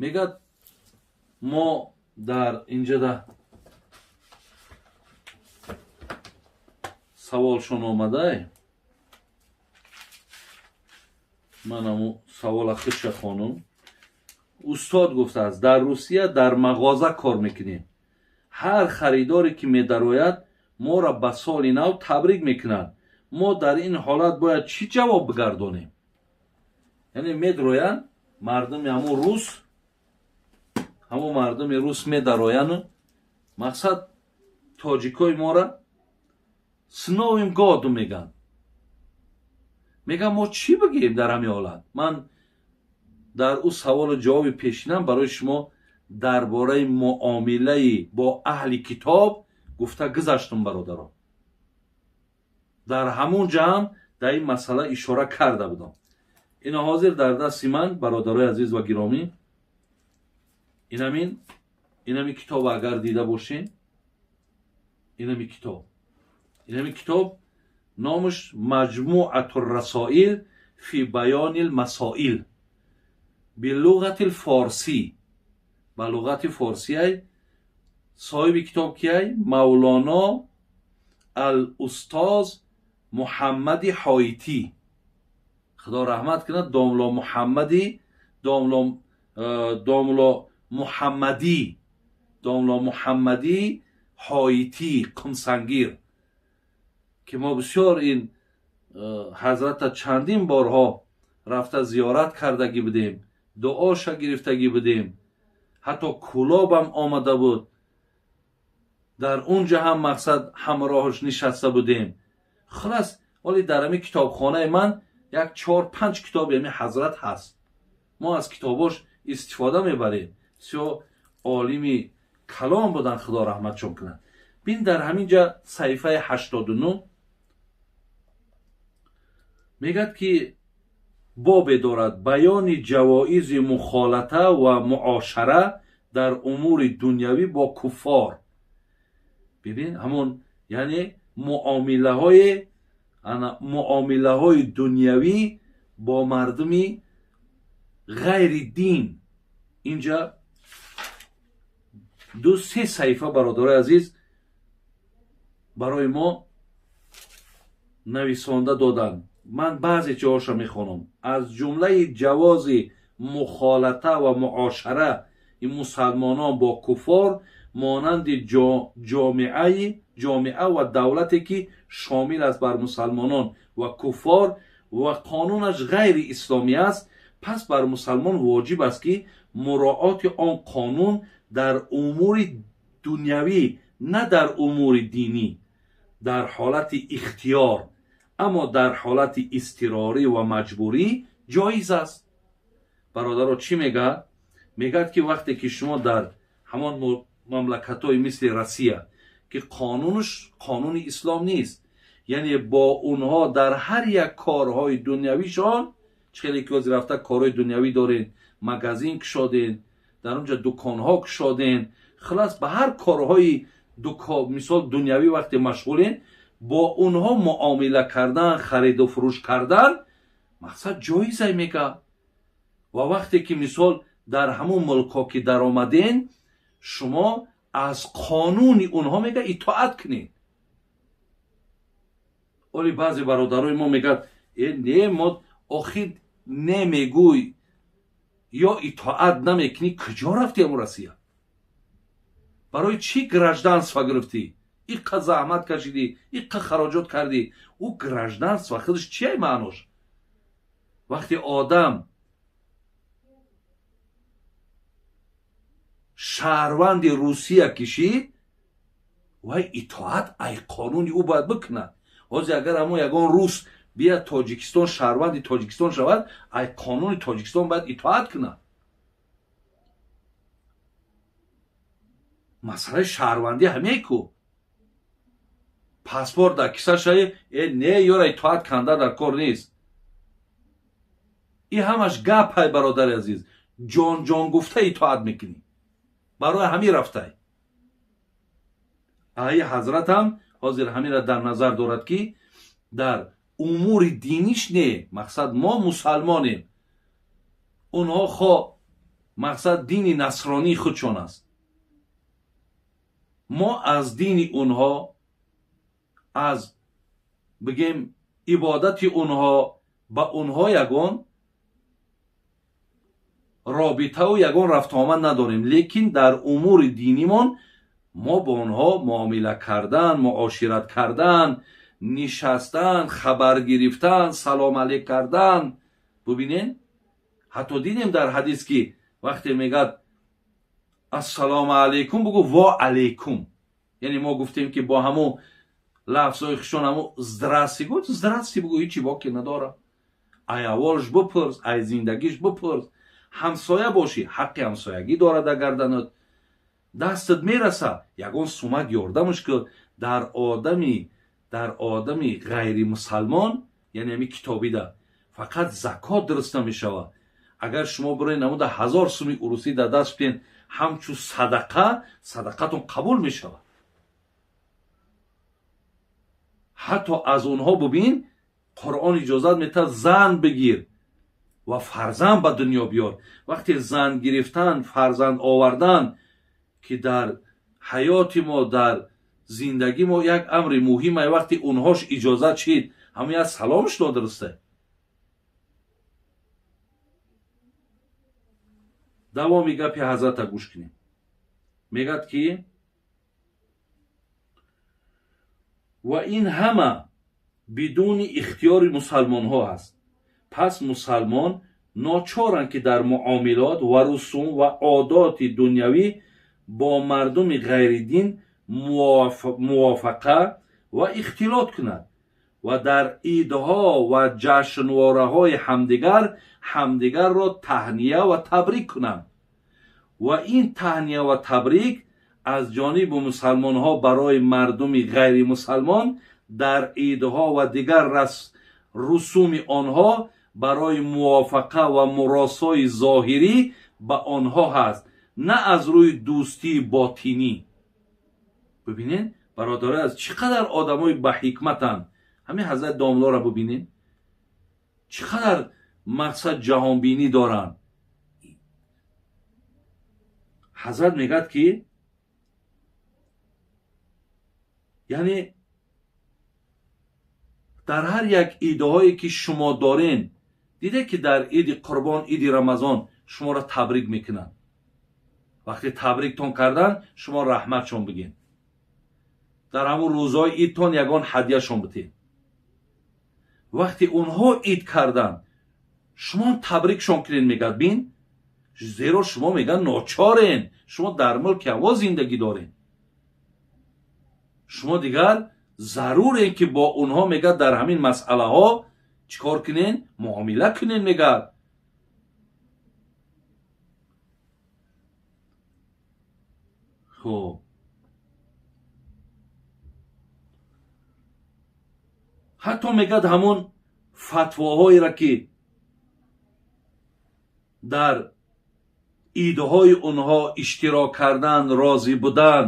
Мегӯяд, мо дар инҷада саволшон омадай. Ман ҳамун савола худша хонум. Устод гуфтааст, дар Русия дар мағоза кор мекунем. Ҳар харидоре ки медарояд, моро ба соли нав табрик мекунад. Мо дар ин ҳолат бояд чӣ ҷавоб бигардонем? Яъне медароянд мардуми ҳамун рус, ҳамун мардуми рус медарояну мақсад тоҷикои мора с Новым годом мегӯянд. Мегӯям, мо чӣ бигӯем дар ҳамин ҳолат? Ман дар ӯ саволу ҷавоби пешинам барои шумо дар бораи муомилаи бо аҳли китоб гуфта гузаштум, бародарон. Дар ҳамун ҷамъ дар ин масъала ишора карда будам. Ина ҳозир дар дасти ман, бародарои азиз ва гиромӣ, инами китоб, агар дида бошем, инами китоб, инами китоб номаш Маҷмуату расоил фи баёни лмасоил билуғати лфорсӣ, ба луғати форсиай. Соҳиби китоб кияй? Мавлоно ал-устоз Муҳаммади Ҳоитӣ, худо раҳмат кунад, домло Муҳаммади, домло Муҳаммадӣ, домло Муҳаммадӣ Ҳоитӣ Қумсангир, ки мо бисёр ин ҳазрата чандин борҳо рафта зиёрат кардагӣ будем, дуоша гирифтагӣ будем. Ҳатто Кӯлобам омада буд, дар он ҷа ҳам мақсад ҳамроҳаш нишаста будем. Хулас, ҳоли дар ҳамин китобхонаи ман як 4-5 китоби ҳамин ҳазрат ҳаст. Мо аз китобош истифода мебарем. Бисёр олими калом будан, худо раҳматшон кунад. Бин, дар ҳамин ҷа саҳифаи 89 мегӯяд, ки бобе дорад: баёни ҷавоизи мухолата ва муошара дар умури дунявӣ бо куффор. Бибин, ҳамон яъне муомилаҳои дунявӣ бо мардуми ғайри дин. Инҷа 2-3 саҳифа, бародарои азиз, барои мо нависонда доданд. Ман баъзе ҷоҳоша мехонам. Аз ҷумлаи ҷавози мухолата ва муошара мусалмонон бо куффор монанди ҷомеа ва давлате ки шомил аст бар мусалмонон ва куффор ва қонунаш ғайри исломӣ аст, пас бар мусалмон воҷиб аст, ки муроати он қонун дар умури дунявӣ, на дар умури динӣ, дар ҳолати ихтиёр, аммо дар ҳолати изтирорӣ ва маҷбурӣ ҷоиз аст. Бародаро, чӣ мегӯяд? Мегӯяд, ки вақте ки шумо дар ҳамон мамлакатҳои мисли Россия, ки қонунаш қонуни ислом нест, яъне бо онҳо дар ҳар як корҳои дунявишон, чӣ хеле ки ҳозир рафта корҳои дунявӣ дорен, магазин кушоден, дар онҷа дуконҳо кушоден, хулас ба ҳар корҳои мисол дунявӣ вақте машғулен, бо онҳо муомила кардан, хариду фурӯш кардан мақсад ҷоизай, мегӯяд. Ва вақте ки мисол дар ҳамон мулкҳо ки даромаден, шумо аз қонуни онҳо, мега, итоат кунед. Оли баъзе бародарои мо мегӯяд: э, не, мо охир не мегӯй ё итоат намекунӣ, куҷо рафти ҳамун Россия? Барои чӣ гражданство гирифтӣ? Иққа заҳмат кашидӣ, иққа хароҷот кардӣ. Ӯ гражданство худаш чия маънош? Вақте одам шаҳрванди Русия кишид, вай итоат ай қонуни ӯ бояд бикунад. Ҳозир агар ҳамон ягон рус бияд Тоҷикистон, шаҳрванди Тоҷикистон шавад, ай қонуни Тоҷикистон бояд итоат кунад. Масъалаи шаҳрвандӣ ҳамее ку. Паспорт дар кисашае, э не, ёра итоат канда дар кор нест. Ин ҳамаш гапай, бародари азиз, ҷон-ҷон гуфта итоат мекунӣ. Барои ҳамин рафтай. Аи ҳазратам ҳозир ҳаминро дар назар дорад, ки дар умури диниш не, мақсад мо мусалмонем, онҳо хо Мақсад дини насронии худшон аст. Мо аз дини онҳо, аз бигем ибодати онҳо, ба онҳо ягон робитаву ягон рафтуомад надорем, лекин дар умури динимон мо бо онҳо муомила кардан, муошират кардан, нишастан, хабар гирифтан, салом алейк кардан. Бубинен, ҳатто дидем дар ҳадис ки вақте мегӯяд ассалому алайкум, бугӯ ва алайкум. Яъне мо гуфтем ки бо ҳамун лафзҳои хушон ҳамун здрасти гӯ, здрасти бугӯ, ҳичи боке надора. Ай авволш бипурс, ай зиндагиш бипурс. Ҳамсоя бошӣ, ҳаққи ҳамсоягӣ дорад агарданат. Дастат мераса, ягон сумак ёрдамаш ки дар одами ғайримусалмон, яъне ҳамин китобида фақат закот дуруст намешавад. Агар шумо бироед намуда 1000 суми урусӣ дар даст битен, ҳамчун садақа, садақатон қабул мешавад. Ҳатто аз онҳо бубин, Қуръон иҷозат метад зан бигир ва фарзанд ба дунё биёр. Вақте зан гирифтан, фарзанд овардан, ки дар ҳаёти мо, дар зиндагӣ мо як амри муҳим ай, вақте онҳош иҷозат шид, ҳамин як саломш нодурусте. Давоми гапи ҳазрата гӯш кунем. Мегӯяд ки ва ин ҳама бидуни ихтиёри мусалмонҳо аст. Пас мусалмон ночоранд ки дар муомилот ва русум ва одоти дунявӣ бо мардуми ғайридин мувофақа ва ихтилот кунад ва дар идҳо ва ҷашнвораҳои ҳамдигар ҳамдигарро таҳния ва табрик кунанд. Ва ин таҳния ва табрик аз ҷониби мусалмонҳо барои мардуми ғайримусалмон дар идҳо ва дигар русуми онҳо барои мувофақа ва муросои зоҳирӣ ба онҳо ҳаст, на аз рӯи дӯстии ботинӣ. Бибинед, бародарои аз чӣ қадар одамои ба ҳикматанд. Ҳамин ҳазрат домлоро бибинед, чӣ қадар мақсад ҷаҳонбинӣ доранд. Ҳазрат мегӯяд ки яъне дар ҳар як идҳое ки шумо дорен, диде ки дар иди Қурбон, иди Рамазон шуморо табрик мекунанд. Вақте табриктон кардан, шумо раҳматшон бигин. Дар ҳамун рӯзҳои идтон ягон ҳадияшон битед. Вақте онҳо ид карданд, шумо табрикшон кунед, мегӯяд бин, зеро шумо мегӯяд ночорен, шумо дар мулки ҳаво зиндагӣ дорен. Шумо дигар зарурен ки бо онҳо мегӯяд дар ҳамин масъалаҳо чӣ кор кунен, муомила кунен, мегӯяд. Хуб, ҳатто мегӯяд ҳамон фатвоҳоеро ки дар идҳои онҳо иштирок кардан, розӣ будан,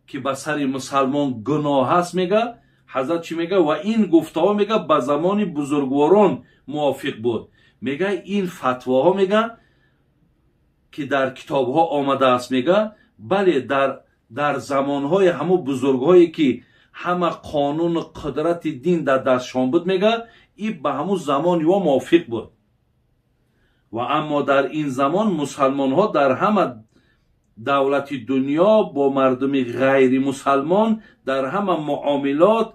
ки ба сари мусалмон гуноҳ аст, мегӯяд ҳазрат чӣ мегӯяд? Ва ин гуфтаҳо мегӯяд ба замони бузургворон мувофиқ буд. Мегӯяд ин фатвоҳо мегӯяд ки дар китобҳо омадааст, мегӯяд бале дар замонҳои ҳамун бузургҳое ки ҳама қонуну қудрати дин дар дастшон буд, мегӯяд ин ба ҳамун замони ё мувофиқ буд. Ва аммо дар ин замон мусалмонҳо дар ҳама давлати дунё бо мардуми ғайримусалмон дар ҳама муомилот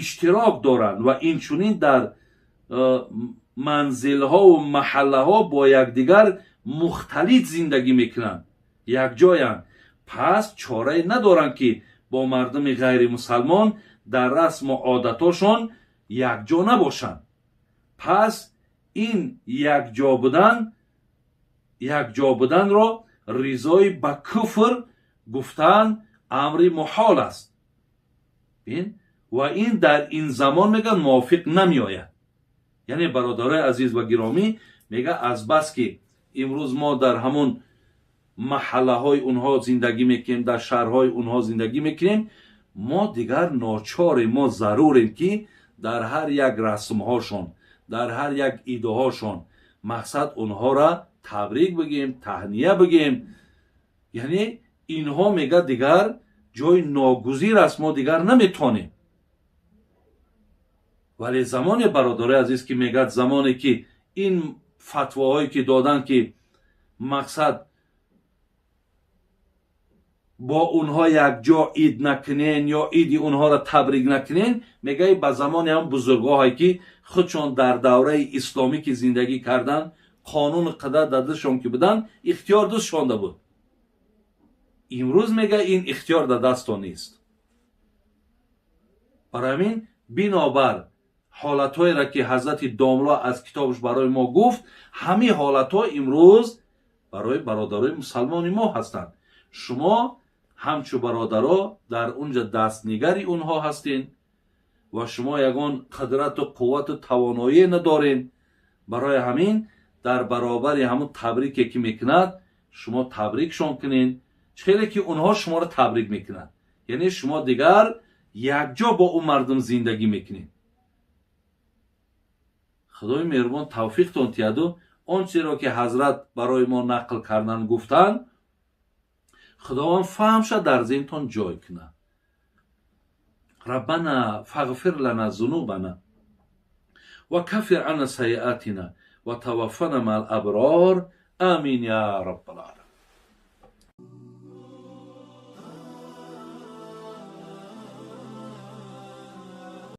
иштирок доранд ва инчунин дар манзилҳову маҳаллаҳо бо якдигар мухталит зиндагӣ мекунанд, якҷоянд. Пас чорае надоранд ки бо мардуми ғайримусалмон дар расму одатошон якҷо набошанд. Пас ин якҷо буданро ризои ба куфр гуфтан амри муҳол аст. Ва ин дар ин замон мегӯяд мувофиқ намеояд. Яъне бародарои азиз ва гиромӣ, мегӯяд азбаски имрӯз мо дар ҳамон маҳаллаҳои онҳо зиндагӣ мекунем, дар шаҳрҳои онҳо зиндагӣ мекунем, мо дигар ночорем, мо зарурем ки дар ҳар як расмҳошон, дар ҳар як идҳошон мақсад онҳоро Табрик бигем, таҳния бигем. Яъне инҳо, мега, дигар ҷои ногузир аст, мо дигар наметонем. Вале замоне, бародарои азиз, ки мегӯяд, замоне ки ин фатвоҳое ки доданд, ки мақсад бо онҳо якҷо ид накунен ё иди онҳоро табрик накунен, мегаи ба замони ҳам бузургоҳое ки худшон дар давраи исломӣ ки зиндагӣ карданд, қонуну қадар дар дастшон ки буданд, ихтиёр дастшонда буд. Имрӯз, мега, ин ихтиёр дар дастон нест. Барои ҳамин, бинобар ҳолатҳоеро ки ҳазрати домло аз китобаш барои мо гуфт, ҳамин ҳолатҳо имрӯз барои бародарои мусалмони мо ҳастанд. Шумо ҳамчу бародаро дар унҷа дастнигари онҳо ҳастен ва шумо ягон қудрату қуввату тавоноие надорен. Барои ҳамин дар баробари ҳамун табрике ки мекунад, шумо табрикшон кунен, хеле ки онҳо шуморо табрик мекунанд. Яъне шумо дигар якҷо бо ӯ мардум зиндагӣ мекунед. Худои меҳрубон тавфиқтон тиҳаду он чизеро ки ҳазрат барои мо нақл кардан, гуфтанд, Худованд фаҳмша дар зеҳнтон ҷой кунад. Раббана фағфир лана зунубана ва каффир анна сайиатина ва таваффана маал аброр. Амин я раббал аламин.